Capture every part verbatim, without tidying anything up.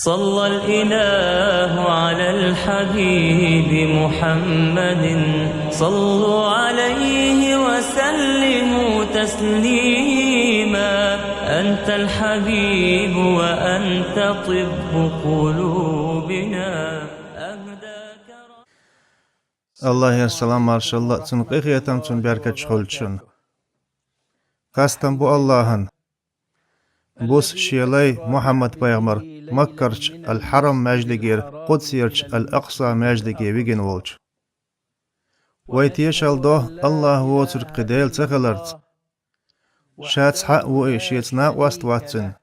صلى الإله على الحبيب محمد. صلوا عليه وسلموا تسليما. أنت الحبيب وأنت طب قلوبنا. أهداك Аллахьера салам-маршалла, цуьнан къинхетам, цуьнан беркаташ хуьлда шуна. Хастам бу Аллахьан, буса шен лай Мухьаммад-пайхамар Маккарчу Ал-Хьарам маьждигера Къудсерчу Ал-Акъса маьждиге вигина волчу. Вай тешалла до Аллахь воцург кхин Дела ца хиларца. Ша цхьаъ ву и, шеца накъост вац цуьнан.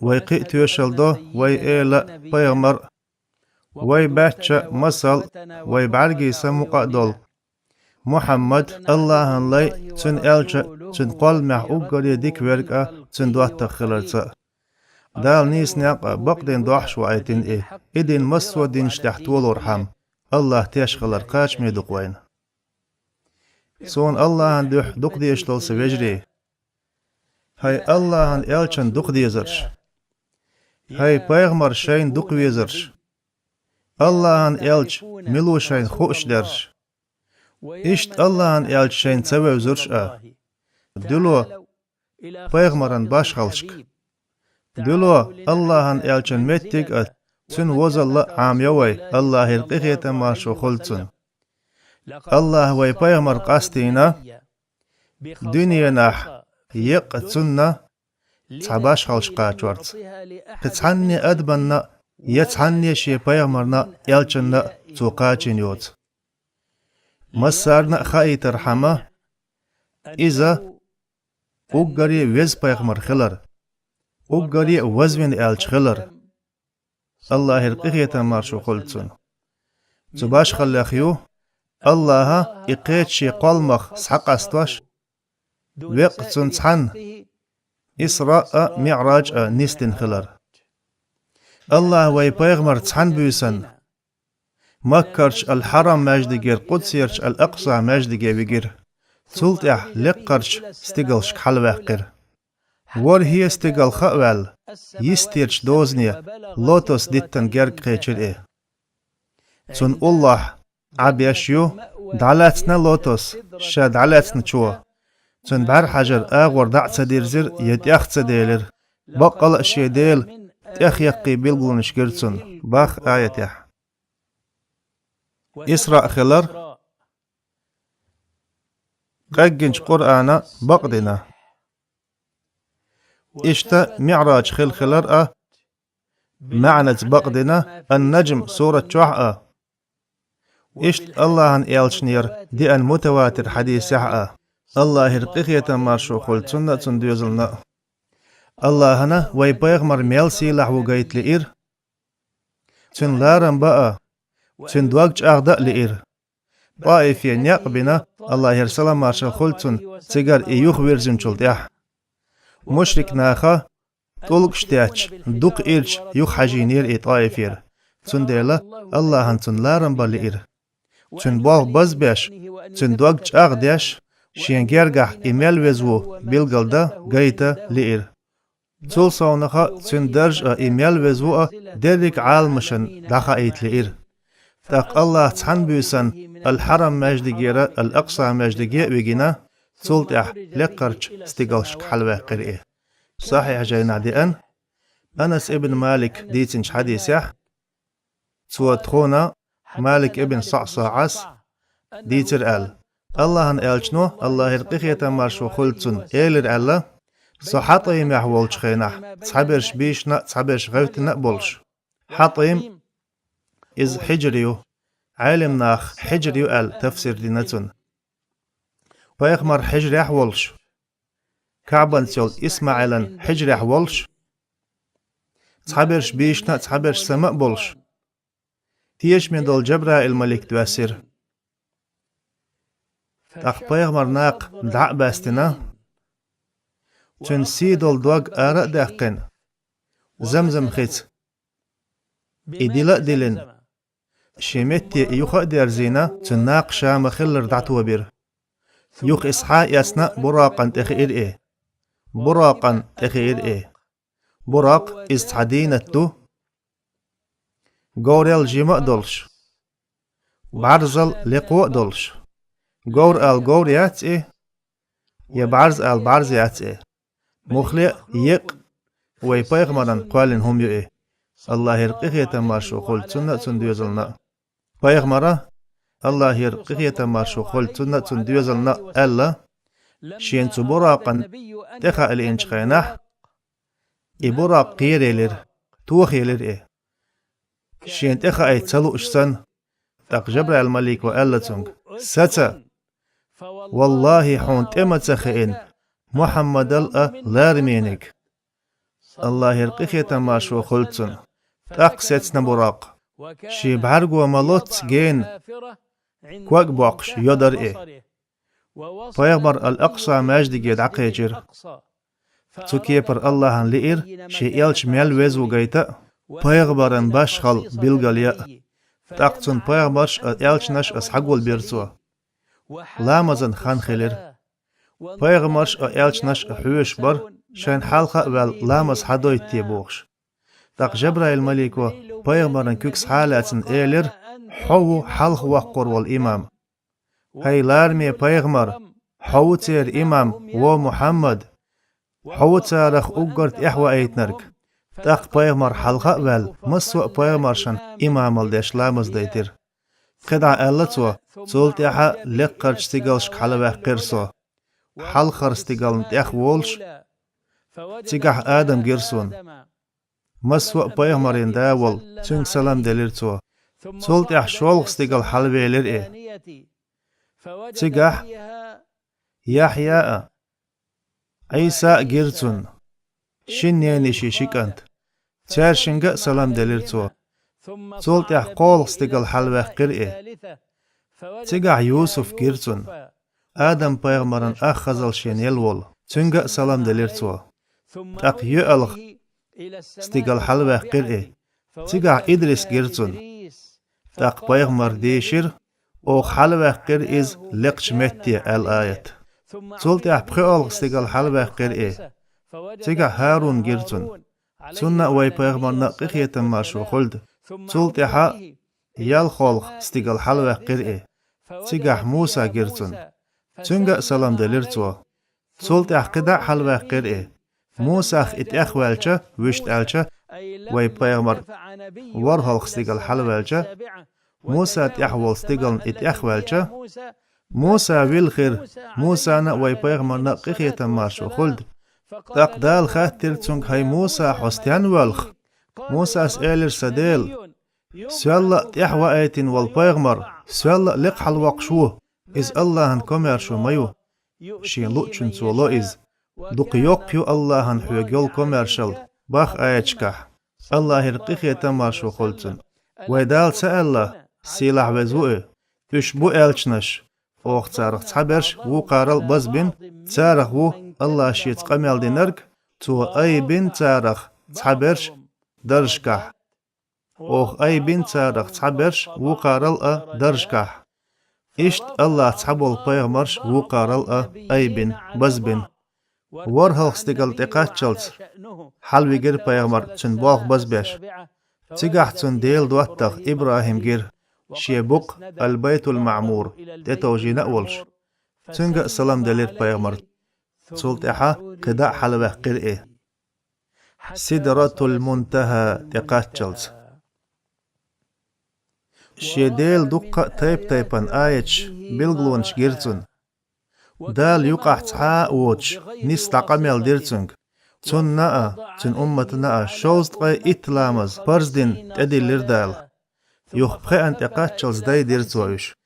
Вай кхин а тоьшалла до вай эла а, пайхамар а, вай баьчча а, масал а, вай бӀаьргийн са мукъа а долу Мухьаммад Аллахьан лай а, цуьнан элча а, цуьнан кхолламехь уггаре дика верг а, цуьнан доттагӀа хиларца а. Дала нийса некъ а, бакъдина дохьуш ваийтина и, и дин массо а динаш тӀехь толорхьама, Аллахь теш хилар кхачаме ду-кх вайна. Суна Аллахьан дуьхьа дукха дезаш долу сан вежарий! ХӀай Аллахьан элчанна дукха дезарш! ХӀай пайхамар шайна дукха везарш! Аллахьан элча мила ву шайна хууш дерш! Иштта Аллахьан элча шайна ца вевзарш а! Дуьло пайхамаран башхаллашка! Дуьло Аллахьан элчан меттиг а, цуьнан возалла а Ӏамайо вай, Аллахьера къинхетам-маршо хуьлда цунна. Аллахьа вай пайхамар къастийна, дуьненахь еккъа цунна цхьа башхаллаш кхачорца. Кхин цхьанне а адаманна а, я цхьанне а шен пайхамарна а, элчанна а цо кхачийна йоцу. Массарна а хаийтархьама, иза уггаре а веза пайхамар хилар, уггаре а вазвина элча хилар. Аллахьера къинхетам-маршо хуьлда цунна. Цу башхаллех ю, Аллахьа и кхечу шен кхолламах схьакъастош, веккъа цунна цхьанна Исраъ а, МиӀраж а нисдина хилар. Аллахьа вай пайхамар цхьана буьйсанна Маккарчу Ал-Хьарам маьждигера Къудсерчу Ал-Акъса маьждиге вигира. Цул тӀаьхьа лекхарчу стигалшка хьалаваьккхира. ВорхӀе стигал хаа ваьлла, йистерчу дозане лотос диттан герга кхечира и. Цунна уллохь Ӏа беш ю, дӀалаьцна лотос, ша дӀалаьцначо. Цуьнан бӀаьра хьажар агӀор дӀа а ца дирзира, я тӀех а ца делира. Баккъала а шен Дела тӀехъяккхий билгалонаш гира цунна, боху аятехь. Исраъ хилар къеггинчу Къуръана бакъдина. Иштта МиӀраж хилла хилар а маьӀнаца бакъдина Ан-Наджм сурат чохь а. Иштта Аллахьан элчанера деана мутаватир хьадисехь а. Аллахьера къинхетам-маршо хуьлда цунна а, цуьнан доьзална а. Аллахьана вай пайхамар мел сийлахь ву гайта лиира. Цуьнан ларам бан а, цуьнан дог чӀагӀдан а лиира. ТӀаифе некъ а бина, Аллахьера салам-маршалла хуьлда цунна, цигара и юхавирзинчул тӀаьхьа. Мушрик наха тӀулгаш тетташ, дукха ирча юхахьажийнера и ТӀаифера. Цундела Аллахьана цуьнан ларам бан лиира. Цуьнан болх базбеш, цуьнан дог чӀагӀдеш, шен гергахь и мел веза ву билгалдан гайта лиира. Цул совнаха цуьнан дарж а, и мел веза ву а дерриг а Ӏаламашна дӀахаийта лиира. ТӀаккха Аллахь цхьана буьйсанна Ал-Хьарам маьждигера Ал-Акъса маьждиге а вигина, цул тӀаьхьа лекхарчу стигалшка хьалаваьккхира и. Сахьихь жайнахь деана, Анас ибн Малик дийцинчу хьадисехь, цо тхуна Малик ибн СаӀсаӀас дийцира аьлла, Аллахьан элчано, Аллахьера къинхетам-маршо хуьлда цунна, элира аьлла: «Со ХьатӀимехь волчу хенахь, цхьаберш бийшина а, цхьаберш гӀевттина а болуш». ХьатӀим, иза хьижра ю, Ӏелам наха хьижра ю аьлла тафсир дина цунна. Пайхамар хьижрехь а волуш, КаӀбанца йолу ИсмаӀилан хьижрехь а волуш, цхьаберш бийшина а, цхьаберш сема а болуш, тешаме долу Джабраил-малик доьссира. ТӀаккха пайхамар накха дӀа а баьстина, цуьнан сий долу дог ара а даьккхина, Замзам хица и дила а дилина, шен метте и юха а дерзийна, цуьнан накха ша ма-хиллара дӀатобира. Юха иза схьа а эцна, Буракъан тӀе хиира и. Буракъан тӀе хиира и. Буракъ, иза цхьа дийнат ду, Говрал жима а долуш, бӀарзал лекхо а долуш. Говр ала говр яц и, я бӀарз ала бӀарз яц и. Муххале а еккъа вай пайхамаран кхоьллина хӀума ю и, АллахӀера къинхетам маршо хуьлда цунна а, цунна доьзална а. Пайхамара, АллахӀера къинхетам маршо хуьлда цунна а, цунна доьзална а, аьлла: шена цу Буракъан тӀехаа лиъначу хенахь, и Буракъ кхераелира, тохаелира и. Шена тӀехаийта ца лууш санна, тӀаккха Жабраил-малико аьлла цуьнга: «Саца! ВаллахӀи, хьуна тӀе ма ца хиъна Мухьаммадал а, ларамега». АллахӀера къинхетам маршо хуьлда цунна. ТӀаккха сецна Буракъ. Шен бӀаьрго ма-лоцца гена ког а боккхуш йодара и. Пайхамар Ал-Акъса маьждиге дӀакхечира. Цу кепара АллахӀана лиира шен элча мел веза ву гайта а, пайхамаран башхалла билгалъян а. ТӀаккха цунна пайхамарш а, элчанаш а схьагулбира цо. Ламазан хан хилира. Пайхамарш а, элчанаш а хьоьжуш бара, шайна хьалха а ваьлла, ламаз схьадойту те бохуш. ТӀаккха Жабраил-малико пайхамаран куьг схьа а лаьцна элира: «Хьо ву хьалха воккхур волу имам». «ХӀай лараме пайхамар, хьо ву церан имам, во Мухьаммад, хьо ву царах уггар тӀаьхьаваийтинарг». ТӀаккха пайхамар хьалха а ваьлла, массо а пайхамаршна имамалла деш ламаз дайтира. КхидӀа аьлла цо: «Цул тӀаьхьа лекхарчу стигалшка хьалаваьккхира со, хьалхара стигална тӀехволуш, цигахь Адам гира суна». Массо а пайхамарийн да волу, цуьнга салам делира цо. Цул тӀаьхьа шолгӀа стигала хьалавелира и. Цигахь Яхьъя а, Ӏийса а гира цунна, шина ненан йишин ши кӀант. Цаьршинга а салам делира цо. Цул тӀаьхьа кхоалгӀа стигала хьалаваьккхира и. Цигахь Юсуф гира цунна, Адам-пайхамаран ах хазалла шена елла волу, цуьнга а салам делира цо. ТӀаккха йоьалгӀа стигала хьалаваьккхира и. Цигахь Идрис гира цунна. ТӀаккха пайхамар дийшира: «Оха хьалаваьккхира иза лекхачу метте», аьлла аят. Цул тӀаьхьа пхоьалгӀа стигала хьалаваьккхира и. Цигахь ХӀарун гира цунна. Цунна а, вай пайхамарна а къинхетам маршо хуьлда. Цул тӀаьхьа ялхолгӀа стигала хьалаваьккхира и. Цигахь Муса гира цунна. Цуьнга а салам делира цо. Цул тӀаьхьа кхидӀа а хьалаваьккхира и. Мусах и тӀехваьлча, вуьшта аьлча, вай пайхамар ворхӀалгӀа стигала хьалаваьлча, Муса тӀехь волу стигална и тӀехваьлча, Муса вилхира, Мусана а, вай пайхамарна а къинхетам маршо хуьлда. ТӀаккха Дала хаьттира цуьнга: «ХӀай Муса, хьо стенна воьлху?» Мусас элира: «Сан Дела, соьлла а тӀаьхьаваийтина волу пайхамар соьлла а лекха хьалавоккхуш ву, иза АллахӀан комаьршо ма ю. Шен луъучунна цо ло иза. Дукха йоккха ю АллахӀан хьоьга йолу комаьршалла боху аяташкахь». АллахӀера къинхетам маршо хуьлда цунна. Вай Дала ца аьлла, сийлахь веза ву и: «Уьш бу элчанаш, оха царах цхьаберш вукхарал а базбина, царах ву АллахӀа шеца къамел динарг, цо айбина царах цхьаберш даржашкахь. Оха айбина царах цхьаберш вукхарал а даржашкахь». Иштта АллахӀа цхьаболу пайхамарш вукхарал а айбина, базбина. ВорхӀалгӀа стигала тӀекхаччалц хьалавигира пайхамар, цуьнан болх базбеш. Цигахь цунна Делан доттагӀа ИбрахӀим гира, шен букъ Аль-Байтул-МаӀмур тӀетовжийна а волуш. Цуьнга а салам делира пайхамар. Цул тӀаьхьа кхидӀа а хьалаваьккхира и. Сидратул-Мунтаха тӀекхаччалц. Шен Делан дуккха а тайп-тайпана аяташ, билгалонаш гира цунна. Дала юкъахь цхьа а воцуш, нийса дӀа къамел дира цуьнга. Цунна а, цуьнан умматана а шовзткъе итт ламаз парз дина тӀедиллира Дала. Юха пхеана тӀекхаччалц дайдира цо уьш.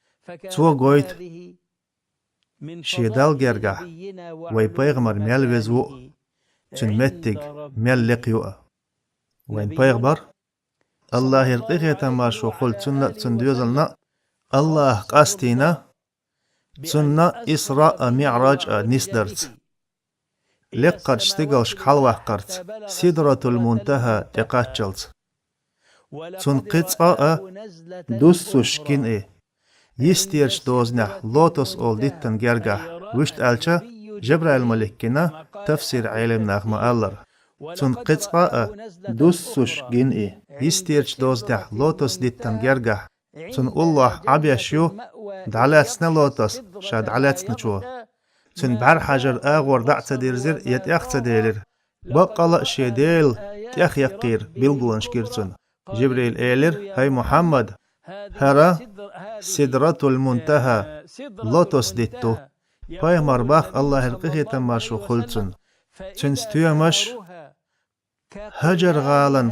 Цо гойту шен Далла гергахь вай пайхамар мел веза ву а, цуьнан меттиг мел лекха ю а. Вайн пайхамар, АллахӀера къинхетам маршо хуьлда цунна а, цунна доьзална а, АллахӀа къастийна цунна Исраъ а, МиӀраж а нисдарца, лекхарчу стигалшка хьалаваккхарца, Сидратул-Мунтаха тӀекхаччалц. Цунна кхин цкъа а дуссуш гина и. Йистерчу дозанехь лотос олу диттан гергахь, вуьшта аьлча, Жабраил-малик гина, тафсир Ӏелимнаха ма-аллара. Цунна кхин цкъа а дуссуш гина и. Йистерчу дозанехь лотос диттан гергахь, цунна уллохь Ӏа беш ю, дӀалаьцна лотос, ша дӀалаьцначо. Цуьнан бӀаьрхьажар агӀор дӀа а ца дирзира я тӀех а ца делира. Баккъала а шен Дела тӀех яккхийра билгалонаш гира цунна. Жибрил элира: «ХӀай Мухьаммад, хӀара Сидратул Мунтаха, лотос дитт ду». Пайхамар боху, Аллахьера къинхетам, маршо хуьлда цунна: цуьнан стоьмаш ХӀажар-гӀалан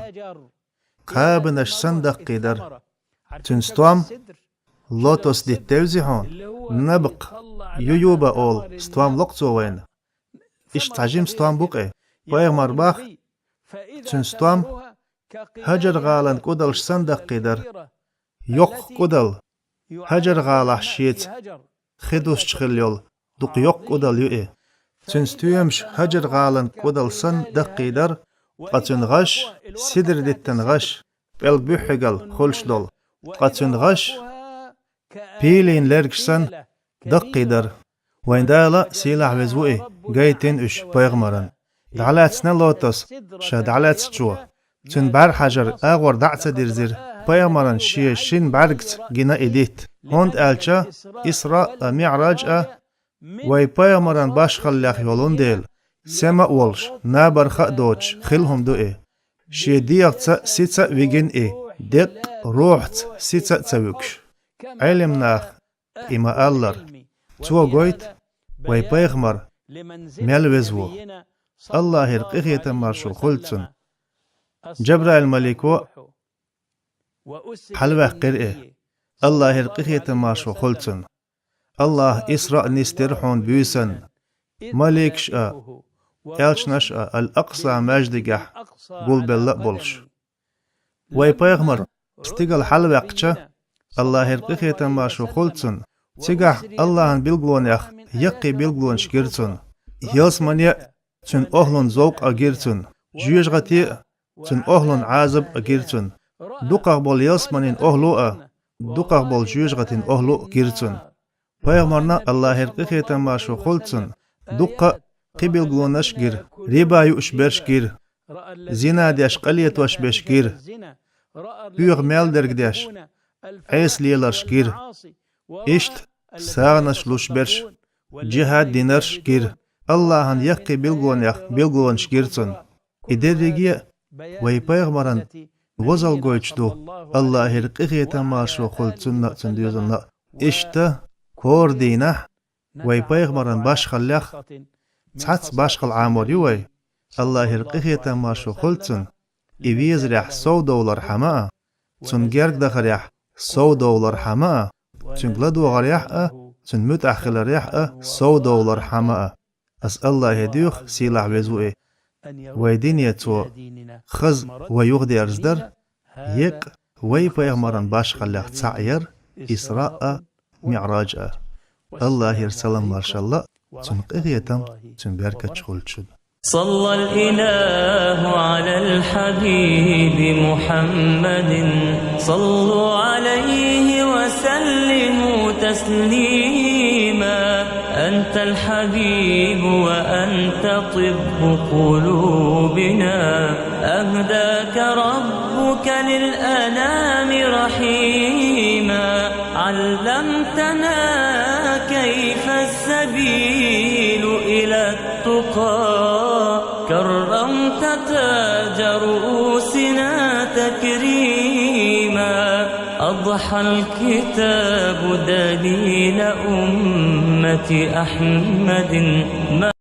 кхабанаш санна даккхий дара. Цуьнан стом лотос дитт девзий хьуна, набкъ ююба олу стом ло-кх цо вайна. Иштта цхьа жима стом бу-кх и. Пайхамар боху, цуьнан стом хӀажар-гӀалан кӀудалш санна даккхий дара. Йоккха кӀудал, хӀажар-гӀалахь шеца хи дуссуш хилла йолу дукха йоккха кӀудал ю и. Цуьнан стоьмаш хӀажар-гӀалан кӀудал санна даккхий дара, ткъа цуьнан гӀаш, сидр диттан гӀаш, пӀелг буьххьигал хуьлуш долу, ткъа цуьнан гӀаш пилийн лергаш санна даккхий дара. Вайн Дала, сийлахь веза ву и, гайтина уьш пайхамаран. ДӀалаьцна лотос, ша дӀалаьцначо. Цуьнан бӀаьрхьажар агӀор дӀа а ца дирзира. Пайхамаран шен шина бӀаьргаца гина и дитт. ХӀунда аьлча Исра а, МиӀраж а вай пайхамаран башхаллех йолун дела, сема а волуш, набарха а доцуш хилла хӀума ду и. Шен дегӀаца сица а вигина и, деккъа рухьаца сица а ца вуьгуш. Ӏелам наха и ма-аллара. Цо гойту вай пайхамар мел веза ву. Аллахьера къинхетам, маршо хуьлда цунна. Джабраил-малико хьалаваьккхира и. Аллахьера къинхетам, маршо хуьлда цунна. Аллахьа Исра а нисдира хьуна буьйсанна, маликаш а, элчанаш а Ал-Акъса маьждигехь гулбелла а болуш. Вай пайхамар стигала хьалаваьккхича, Аллахьера къинхетам, маршо хуьлда цунна, цигахь Аллахьан билгалонех яккхий билгалонаш гира цунна. Ялсамане а цуьнан охӀлун зовкъ а гира цунна. Жоьжахати а цуьнан охӀлун Ӏазап а гира цунна. Дукхах болу ялсаманин охӀлу а, дукхах болу жоьжахатин охӀлу а гира цунна. Пайхамарна, Аллахьера къинхетам, маршо хуьлда цунна, дуккха а кхин билгалонаш а гира, риба юуш берш гира, зина деш къа летош берш гира, оьгӀаз мел дерг деш, Ӏеса леларш гира. Иштта сагӀанаш луш берш, джихӀад динарш гира. Аллахьан яккхий билгалонех билгалонаш гира цунна. И дерриге а вай пайхамаран возалла гойтуш ду, Аллахьера къинхетам, маршо хуьлда цунна а, цуьнан доьзална а. Иштта кора дийнахь вай пайхамаран башхаллех цхьацца башхалла Ӏамор ю вай. Аллахьера къинхетам, маршо хуьлда цунна, и везарехь совдовлархьама а, цунна герга дахарехь совдовлархьама а, цуьнга ладогӀарехь а, цуьнан муьтӀахь хиларехь а совдовлархьама а. Ас Аллахье доьху, сийлахь веза ву и, вай дине цо хаза вай юхадерзадар, еккъа вай пайхамаран башхаллех цхьаъ яр Исра а, МиӀраж а. Аллахьера салам-маршалла а, цуьнан къинхетам, цуьнан беркаташ хуьлда шуна. صلى الإله على الحبيب محمد، صلوا عليه وسلموا تسليما. أنت الحبيب وأنت طب قلوبنا، أهداك ربك للأنام رحيما. علمتنا كيف السبيل إلى التقى، كرمت تاج رؤوسنا تكريما. أضحى الكتاب دليل أمة أحمد، ما